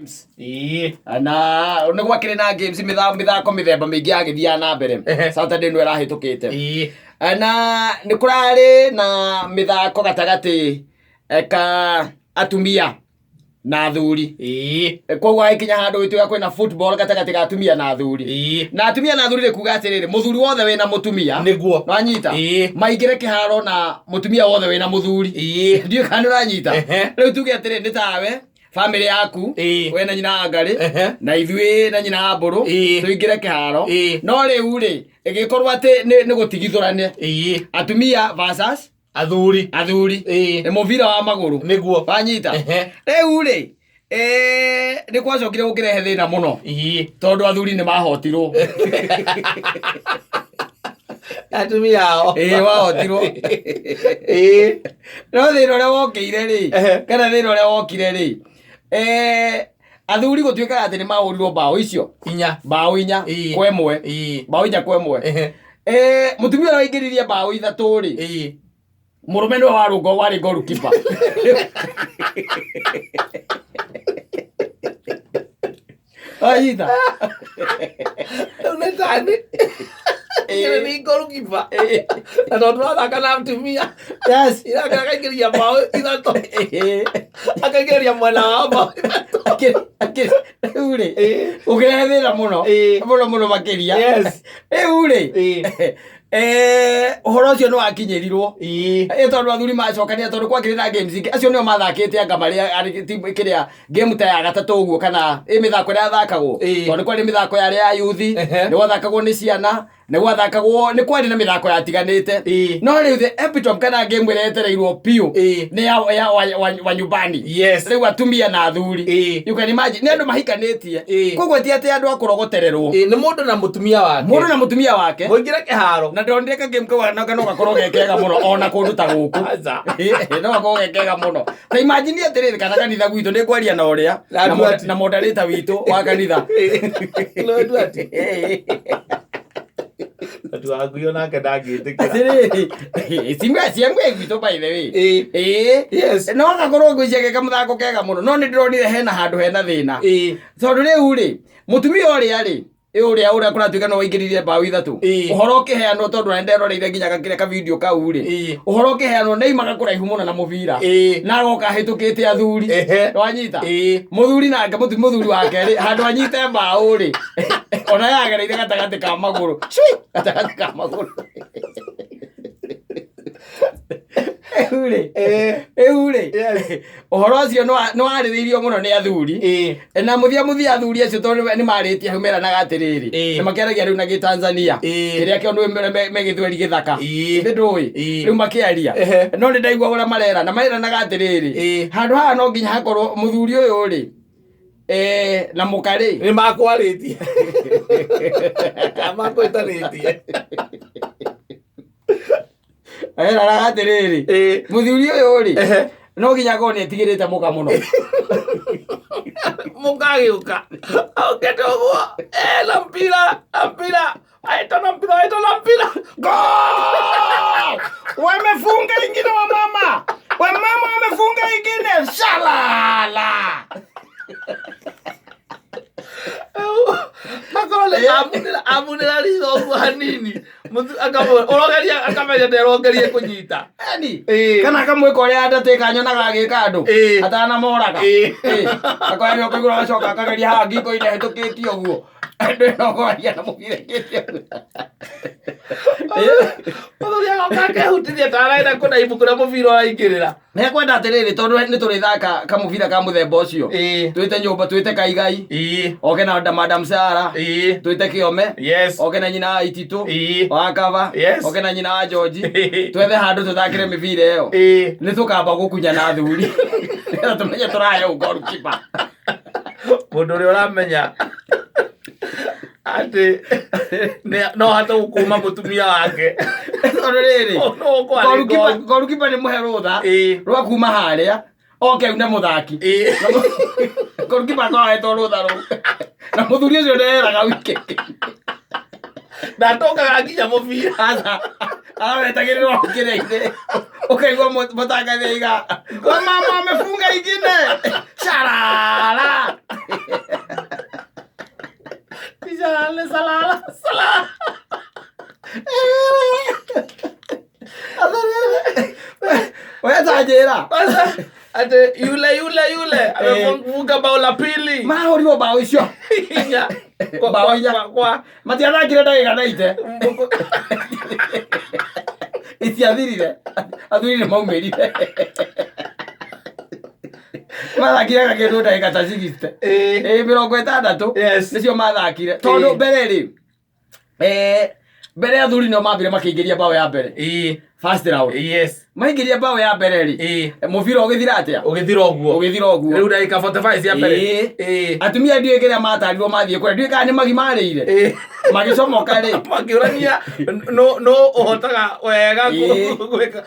Ĩĩ. Na nĩ gwakĩrĩ na games, mĩthako mĩthemba mĩingĩ yagĩthiaga na mbere Saturday ĩno ĩrahĩtũkĩte. Na nĩ kũrarĩ na mĩthako gatagatĩ ka atumia na athuri. Koguo agĩkinya handũ gĩtuĩka kwĩna football gatagatĩ ga atumia na athuri. Na atumia na athuri nĩ kuga atĩrĩrĩ, mũthuri wothe wĩna mũtumia Nwanyita? Maingĩre kĩharo na mũtumia wothe wĩna mũthuri. Ndiũĩ kana nĩ ũranyita. Rĩu tuge atĩrĩ, nĩ tawe famĩlĩ yaku, we na nyina wa Ngarĩ, na ithuĩ na nyina wa Mbũrũ, tũingĩre kĩharo. No rĩu rĩ, ĩgĩkorwo atĩ nĩ gũtigithũrane atumia versus athuri. Athuri. Nĩ mũbira wa magũrũ. Wanyita? Rĩu rĩ, nĩ gwacokire gũkĩrehe thĩna mũno tondũ athuri nĩ mahotirwo. Atumia ao. Ĩĩ, wahotirwo. No thĩna ũrĩa wokĩire rĩ, kana thĩna ũrĩa wokire rĩ, athuri gũtuĩkaga atĩ nĩ mahũrirwo mbaũ icio 4. Mbaũ 4 kwa 1. Mbaũ 4 kwa 1. Mũtumia ũrĩa waingĩririe mbaũ 3 rĩ, mũrũme nĩwe warũngo warĩ goalkeeper. Wanyita? Rĩu nĩ tani. Ĩĩ nĩ goalkeeper. Na tondũ tũrathaka na atumia. Irake akaingĩria mbaũ 3. Akaingĩria mwena wao mbaũ 3. Rĩu rĩ, ũkĩrehe thĩna mũno. Mũno mũno makĩria. Rĩu rĩ, ũhoro ũcio nĩ wakinyĩrirwo. Tondũ athuri macokania, tondũ kwakĩrĩ na games ingĩ, acio nĩo mathakĩte anga marĩa arĩ timu kĩrĩa game ta ya gatatũ ũguo, kana ĩ mĩthako ĩrĩa yathakagwo. Tondũ nĩ kwarĩ mĩthako yarĩ ya youth, nĩ gwathakagwo nĩ ciana, nĩ gwathakagwo, nĩ kwarĩ na mĩthako yatiganĩte. No rĩu the epitome kana game ĩrĩa yetereirwo biũ nĩ ya wa nyumbani. Rĩu atumia na athuri. You can imagine nĩ andũ mahikanĩtie. Koguo ti atĩ andũ a kũrogotererwo. Ĩĩ, nĩ mũndũ na mũtumia wake. Mũndũ na mũtumia wake. Mũingĩre kĩharo. Na ndonire ka game kau no gakorwo ge kega mũno ona kũndũ ta gũkũ. Aca. Ĩĩ, no gakorwo ge kega mũno. Ta imagine atĩrĩrĩ, kana kanitha gwitũ, nĩ ngwaria na ũrĩa Na na Duarte. na moderator witũ wa kanitha. No Duarte. Atu waku onake ndangĩtĩkĩra. Atĩrĩrĩ, simwe ciemwe gwitũ, by the way. Ĩĩ. No gakorwo ngwĩciria ge kamũthako kega mũno, no nĩ ndĩronire hena handũ hena thĩna. Tondũ rĩu rĩ, mũtumia ũrĩa rĩ, ũrĩa kũratuĩka no waingĩririe mbaũ 3. Ũhoro ũkĩheanwo, tondũ na nĩnderoreire nginya gakĩrĩa ka video kau rĩ, ũhoro ũkĩheanwo nĩ aimaga kũraihu mũno na mũbira na agoka ahĩtũkĩte athuri. Wanyita? Mũthuri nake, mũthuri wake rĩ, handũ anyite mbaũ rĩ, ona yagereire gatagatĩ ka magũrũ. Cui! Gatagatĩ ka magũrũ. Rĩu rĩ, rĩu rĩ, ũhoro ũcio nĩ warĩrĩirio mũno nĩ athuri. Na mũthia mũthia athuri acio tondũ nĩ marĩtie hau meranaga atĩrĩrĩ, nĩ makĩaragia rĩu na gĩtanzania kĩrĩa kĩo nĩ me gĩthweri gĩthaka. Nĩ ndũĩ rĩu makĩaria, no nĩ ndaigua ũrĩa marera na mareranaga atĩrĩrĩ, handũ haha no nginya hakorwo mũthuri ũyũ rĩ, na mũka rĩ, Nĩ makwarĩtie. Kana makwĩtanĩtie. Eraraga atĩrĩrĩ, mũthuri ũyũ rĩ, no nginya akorwo nĩ etigĩrĩte mũka mũno. Mũkagĩũka. Okete ũguo. Na mpira, na mpira. Aita na mpira, aita na mpira. Goal! Wamefunga ingine wa mama. Wa mama wamefunga ingine. Shalala. Akorwo nĩ amunĩra ritho ũguo hanini. Ũrogeria akamenya nderongerie kũnyita. Yani, kana akamwĩka ũrĩa ndatĩka nyonaga agĩka andũ atanamoraga. Akoya gĩoko igũrũ agacoka akageria haha ngingo-inĩ ahĩtũkĩtie ũguo. Andũ ĩno kwaria na mũbira ĩkĩte ũguo. Mũthuri agoka akehutithia ta arenda kũna ibuku rĩa mũbira ũraingĩrĩra. Nĩkwenda atĩrĩrĩ, tondũ nĩ tũrĩthaka kamũbira ka mũthemba ũcio, twĩte nyũmba, twĩte kaigai, oke na Madam Sara, twĩte kĩome, oke na nyina wa Ititũ wa Kava, oke na nyina wa George, twethe handũ tũthakĩre mĩbira ĩyo. Nĩ tũkamba gũkunya na athuri nĩgetha tũmenye tũrahe goalkeeper. Mũndũ ũrĩa ũramenya atĩ no ahote gũkũma mũtumia wake. Tondũ rĩrĩ, No ũkwarĩ goal. goalkeeper nĩ mũhe rũtha rwa kuma harĩa oke une mũthaki. Goalkeeper akorwo ahetwo rũtha rũu na mũthuri ũcio ndeheraga wiki. Ndatongaga nginya mũbira. Aca, arawetagĩrĩrwo kĩrĩa-inĩ, ũkaigua mũtangathi aiga, "Wamama wamefunga ingine sharara." Ũranjĩra? Kwanza ati yule yule yule amefunga bao la pili. Marahũrirwo bao icio. Inya. Kwa Bao kwa inya. kwa, kwa. Matiathakire ndagĩka 90. Itiathirire. Athuri nĩ maumĩrire. Mathakire gakĩndũ ndagĩka ta 60. Eh. Ĩ 60. Yes. Nĩcio mathakire. Tondũ Ĩĩ. mbere rĩ mbere athuri nĩo mambire makĩingĩria bao ya mbere. Ĩĩ. First round. Yes. Maingĩria bao ya mbere rĩ. Ĩĩ. Mũbira ũgĩthira atĩa? Ũgĩthira ũguo. Ũgĩthira ũguo. Rĩu ndagĩka 45 cia mbere. Ĩĩ. Ĩĩ. Atumia ndiũĩ kĩrĩa matarirwo mathiĩ kũrĩa ndiũĩ kana nĩ magi marĩire. Ĩĩ. Magĩcomoka rĩ. Makĩũrania no ũhotaga wega Ĩĩ. gwĩka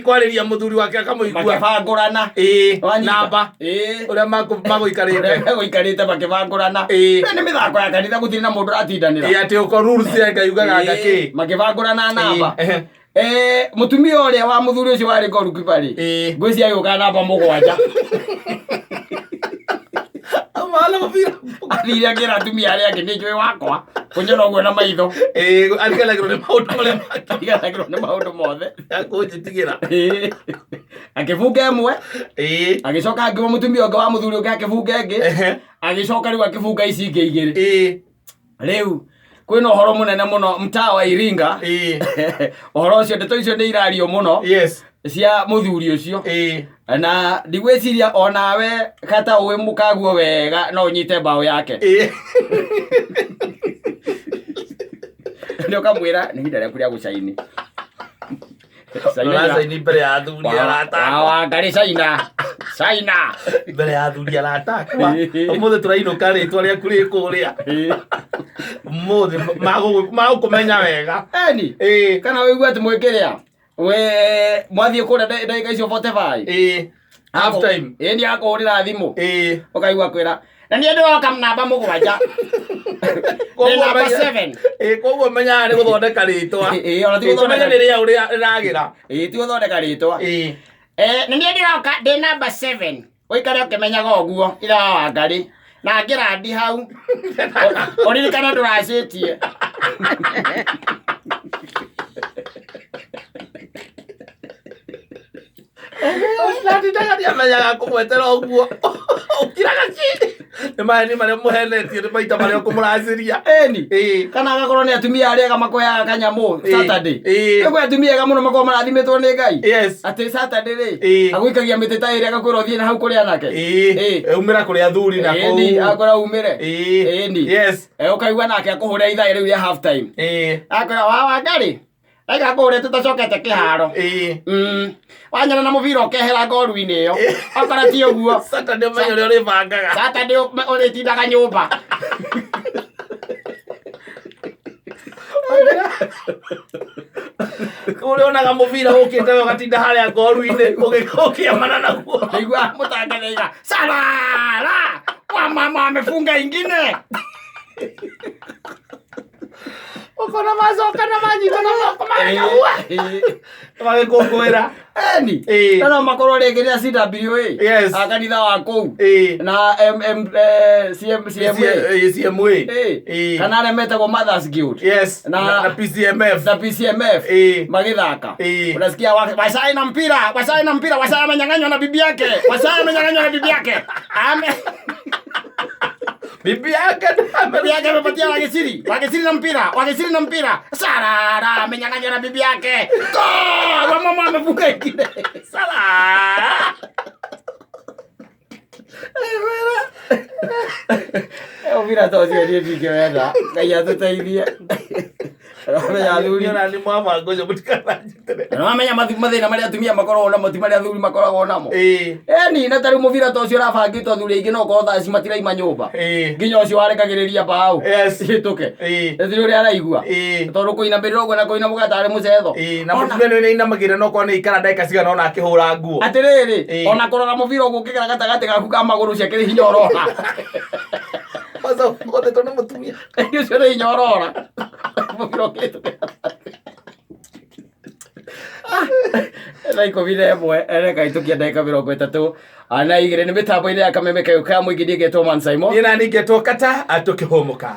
kwarĩria mũthuri wake akamũigua. Makĩbangũrana. Ĩĩ. Wanyita? Namba. Ĩĩ. Ũrĩa magũikarĩte. Ũrĩa megũikarĩte makĩbangũrana. Ĩĩ. Nĩ mĩthako ya kanitha gũtirĩ na mũndũ ũratindanĩra. Ĩĩ atĩ ũko rules ya Ngai ugaga anga Ĩĩ, kĩ. makĩbangũrana namba. Ĩĩ. Mũtumia ũrĩa wa mũthuri ũcio warĩ goalkeeper rĩ. Ĩĩ. Ngwĩciria agĩũka namba 7. Amala mũbira. Athire akĩra atumia arĩa angĩ nĩ njũĩ wakwa. Kũnyona ũguo na maitho. Ĩĩ ariganagĩrwo nĩ maũndũ marĩa mangĩ. Ariganagĩrwo nĩ maũndũ mothe. Akũnjĩtigĩra. Ĩĩ. Akĩbunga ĩmwe. Ĩĩ. Agĩcoka angĩwa mũtumia ũngĩ wa mũthuri ũngĩ akĩbunga ĩngĩ. Ehe. Agĩcoka rĩu akĩbunga ici ingĩ igĩrĩ. Ĩĩ. Rĩu kwĩna ũhoro mũnene mũno mtaa wa Iringa. Ĩĩ. Ũhoro ũcio ndeto icio nĩ irario mũno Yes. cia mũthuri ũcio. Ĩĩ. Na ndigwĩciria onawe kata ũĩ mũkaguo wega no ũnyite mbaũ yake. Ĩĩ. Nĩ ũkamwĩra nĩ ihinda rĩaku rĩa gũcaini. Ũracaini mbere ya athuri arata akwa. Wangari caina. Caina. Mbere ya athuri arata akwa. Ũmũthĩ tũrainũka rĩtwa rĩaku rĩ kũrĩa. Ũmũthĩ magũkũmenya wega. Eni. Ĩĩ. Kana ũigue atĩ mwĩkĩrĩa. We mwathiĩ kũrĩa ndagĩka icio 45. Ĩĩ. Half time. Ĩĩ nĩ akũhũrĩra thimũ. Ĩĩ. Ũkaigua kwĩra na niĩ ndĩroka namba 7. Nĩ namba 7. Ĩĩ koguo menyaga nĩ gũthondeka rĩtwa. Ĩĩ, ona ti Ĩĩ, gũthondeka- tũmenye nĩ rĩaũ rĩragĩra. Ĩĩ ti gũthondeka rĩtwa. Ĩĩ. Nĩ niĩ ndĩroka ndĩ namba 7. Ũikare ũkĩmenyaga ũguo ithe wa Wangari. Na ngĩrandi hau. Ũririkane ndũracĩtie. Ndatindaga ndiamenyaga kũmwetera ũguo. Ũkiraga ki. Nĩ maheni marĩa mũhenetie nĩ maita marĩa ũkũmũracĩria. Ĩni. Ĩĩ. Kana agakorwo nĩ atumia arĩa ega makoyaga kanyamũ Ĩĩ. Saturday. Ĩĩ. Nĩ kwĩ atumia ega mũno makoragwo marathimĩtwo nĩ Ngai. Yes. Atĩ Saturday rĩ, Ĩĩ. agũikagia mĩtĩ ta ĩrĩa agakwĩra ũthiĩ na hau kũrĩ anake. Ĩĩ. Ĩĩ. Umĩra kũrĩ athuri na Ĩni, kũu. akwĩra umĩre. Ĩĩ. Ĩni. Yes. Ũkaigua nake akũhũrĩra ithaa rĩu rĩa half time. Ĩĩ. Akwĩra wa Wangari, ndaiga kũrĩa tũtacokete kĩharo. Ĩĩ. Wanyona na mũbira ũkehera ngoru-inĩ ĩyo. Okorwo ti ũguo. Saturday ũmenye ũrĩa ũrĩbangaga. Saturday ũrĩtindaga nyũmba. Ũrĩa onaga mũbira ũkĩte we ũgatinda harĩa ngoru-inĩ ũkĩamana naguo. Naigua mũtangathaiga sarara wa mama amefunga ingine. Ũkona macoka na manyita na moko magĩkagua. Magĩkũngũĩra. Eni. Ĩĩ. Na no makorwo rĩngĩ nĩ a CWA. Yes. A kanitha wa kũu. Ĩĩ. Na MM CM CMA. Ĩĩ, CMA. Ĩĩ. Ĩĩ. Kana arĩa metagwo Mothers Guild. Yes. Na- Na PCMF. Na PCMF. Ĩĩ. Magĩthaka. Ĩĩ. Unasikia Wasai na mpira, Wasai na mpira, Wasai amenyang'anywa na bibi yake. Wasai amenyang'anywa na bibi yake. Ame Bibi yake bibi yake amepatia Wagesiri. Wagesiri na mpira, Wagesiri na mpira. Sarara amenyang'anywa na bibi yake. Goal! Wamama amefunga ingine. Sala. Mũbira ta ũcio niĩ ndingĩwenda. Ngai atũteithie. Ũramenya athuri. Niĩ ona nĩ mwabanga ũcio mũtikananjĩtĩre. Ũramenya mathĩna marĩa atumia makoragwo namo ti marĩa athuri makoragwo namo. Ĩĩ. Eni na tarĩu mũbira ta ũcio ũrabangĩtwo athuri aingĩ no ũkorwo thaa ici matiraima nyũmba. Ĩĩ. Nginya ũcio warekagĩrĩria mbaũ. Yes. Ĩhĩtũke. Ĩĩ. Ĩthiri ũrĩa araigua. Ĩĩ. Tondũ kũinamĩrĩra ũguo na kũinamũka tarĩ mũcetho. Ĩĩ, na mũtumia nĩ nĩinamagĩrĩra no korwo nĩ aikara ndagĩka cigana ũna akĩhũra nguo. Atĩrĩrĩ, Ĩĩ. ona kũrora mũbira ũguo ũkĩgera gatagatĩ gaku ka magũrũ ciakĩrĩ hinya ũrora. Kwanza ũgothetwo nĩ mũtumia. Ũcio nĩ hinya ũrora. Mũbira ũkĩhĩtũkĩra. Thaa 11 reka itukia ndagĩka 32 nĩ mĩtambo-inĩ ya kameme kayũ ka mũingĩ niĩ ngetwo Man Simon. Niĩ nani ngetwo Kata tũkĩhũmũka.